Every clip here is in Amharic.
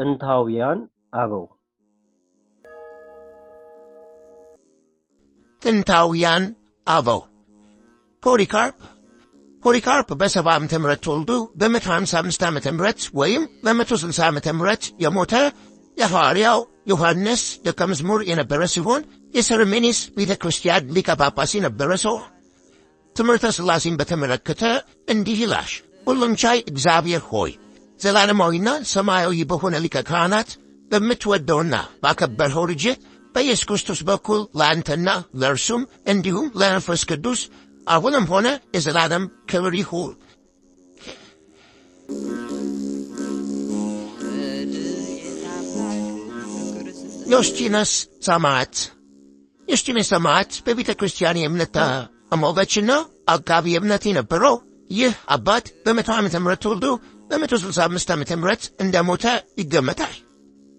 ጥንታውያን አበው። ጥንታውያን አበው። ፖሊካርፕ። ፖሊካርፕ በ70 ዓመተ ምህረት ተወልዶ በ155 ዓመተ ምህረት ወይም በ160 ዓመተ ምህረት የሞተ የሐዋርያው ዮሐንስ ደቀ መዝሙር የነበረ ሲሆን የሰርሜኒስ ቤተ ክርስቲያን ሊቀ ጳጳስ የነበረ ሰው። ትምህርተ ሥላሴን በተመለከተ እንዲህ ይላል። ሁሉን ቻይ እግዚአብሔር ሆይ፣ ዘላለማዊና ሰማያዊ በሆነ ሊቀ ካህናት በምትወደውና ባከበርኸው ልጅህ በኢየሱስ ክርስቶስ በኩል ለአንተና ለእርሱም እንዲሁም ለመንፈስ ቅዱስ አሁንም ሆነ የዘላለም ክብር ይሁን። ዮስቲነስ ሰማዕት። ዮስቲነስ ሰማዕት በቤተ ክርስቲያን የእምነት ተሟጋችና አቃቢ እምነት የነበረው ይህ አባት በ100 ዓመተ ምህረት ተወልዶ በ165 ዓመተ ምህረት እንደሞተ ይገመታል።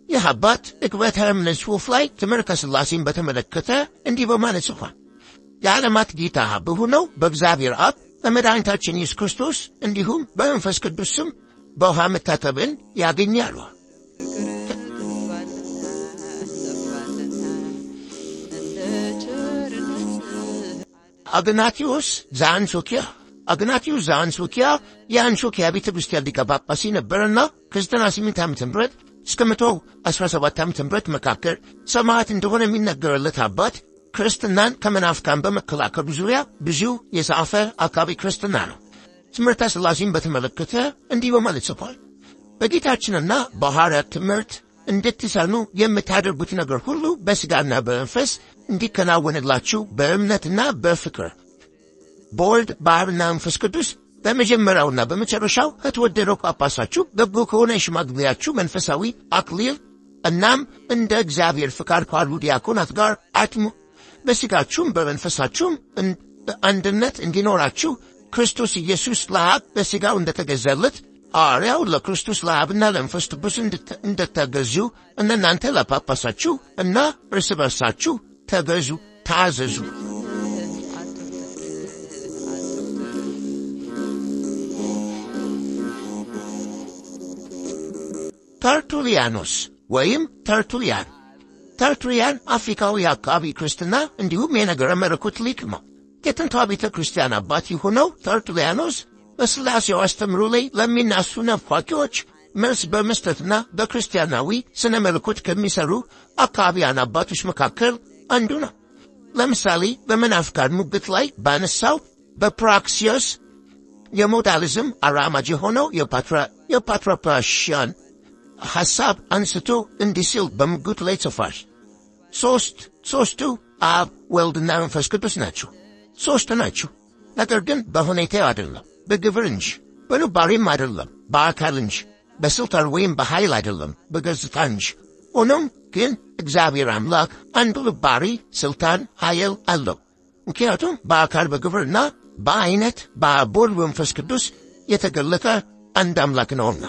ይህ አባት ዕቅበተ እምነት ጽሑፍ ላይ ትምህርተ ሥላሴን በተመለከተ እንዲህ በማለት ጽፏል። የዓለማት ጌታ በሆነው በእግዚአብሔር አብ በመድኃኒታችን ኢየሱስ ክርስቶስ እንዲሁም በመንፈስ ቅዱስ ስም በውሃ መታጠብን ያገኛሉ። አግናቲዮስ ዘአንጾኪያ። አግናቲዮስ ዘአንጾኪያ የአንጾኪያ ቤተ ክርስቲያን ሊቀ ጳጳስ ነበረና ከ98 ዓመተ ምህረት እስከ 117 ዓመተ ምህረት መካከል ሰማዕት እንደሆነ የሚነገርለት አባት ክርስትናን ከመናፍቃን በመከላከሉ ዙሪያ ብዙ የጻፈ አቃቢ ክርስትና ነው። ትምህርተ ሥላሴን በተመለከተ እንዲህ በማለት ጽፏል። በጌታችንና በሐዋርያት ትምህርት እንድትጸኑ የምታደርጉት ነገር ሁሉ በሥጋና በመንፈስ እንዲከናወንላችሁ በእምነትና በፍቅር በወልድ በአብና መንፈስ ቅዱስ በመጀመሪያውና በመጨረሻው ከተወደደው ጳጳሳችሁ በጎ ከሆነ ሽማግሌያችሁ መንፈሳዊ አክሊል እናም እንደ እግዚአብሔር ፍቃድ ካሉ ዲያቆናት ጋር አትሙ። በሥጋችሁም በመንፈሳችሁም አንድነት እንዲኖራችሁ ክርስቶስ ኢየሱስ ለአብ በሥጋው እንደተገዛለት ሐዋርያው ለክርስቶስ ለአብና ለመንፈስ ቅዱስ እንደተገዙ እናንተ ለጳጳሳችሁ እና እርስ በርሳችሁ ተገዙ፣ ታዘዙ። ተርቱሊያኖስ ወይም ተርቱሊያን። ተርቱሊያን አፍሪካዊ አቃቢ ክርስትና እንዲሁም የነገረ መለኮት ሊቅ ነው። የጥንቷ ቤተ ክርስቲያን አባት የሆነው ተርቱሊያኖስ በሥላሴው አስተምሮ ላይ ለሚናሱ ነፋቂዎች መልስ በመስጠትና በክርስቲያናዊ ስነ መለኮት ከሚሰሩ አቃቢያን አባቶች መካከል አንዱ ነው። ለምሳሌ በመናፍቃን ሙግት ላይ ባነሳው በፕራክሲዮስ የሞዳሊዝም አራማጅ የሆነው የፓትራፓሽያን ሐሳብ አንስቶ እንዲህ ሲል በሙግቱ ላይ ጽፏል። ሦስቱ አብ ወልድና መንፈስ ቅዱስ ናቸው። ሦስት ናቸው። ነገር ግን በሁኔታው አይደለም፣ በግብር እንጂ፣ በኑባሬም አይደለም፣ በአካል እንጂ፣ በስልጣን ወይም በኃይል አይደለም፣ በገጽታ እንጂ። ሆኖም ግን እግዚአብሔር አምላክ አንዱ ኑባሬ፣ ስልጣን፣ ኃይል አለው። ምክንያቱም በአካል በግብርና በአይነት በአብ በወልድ በመንፈስ ቅዱስ የተገለጠ አንድ አምላክ ነውና።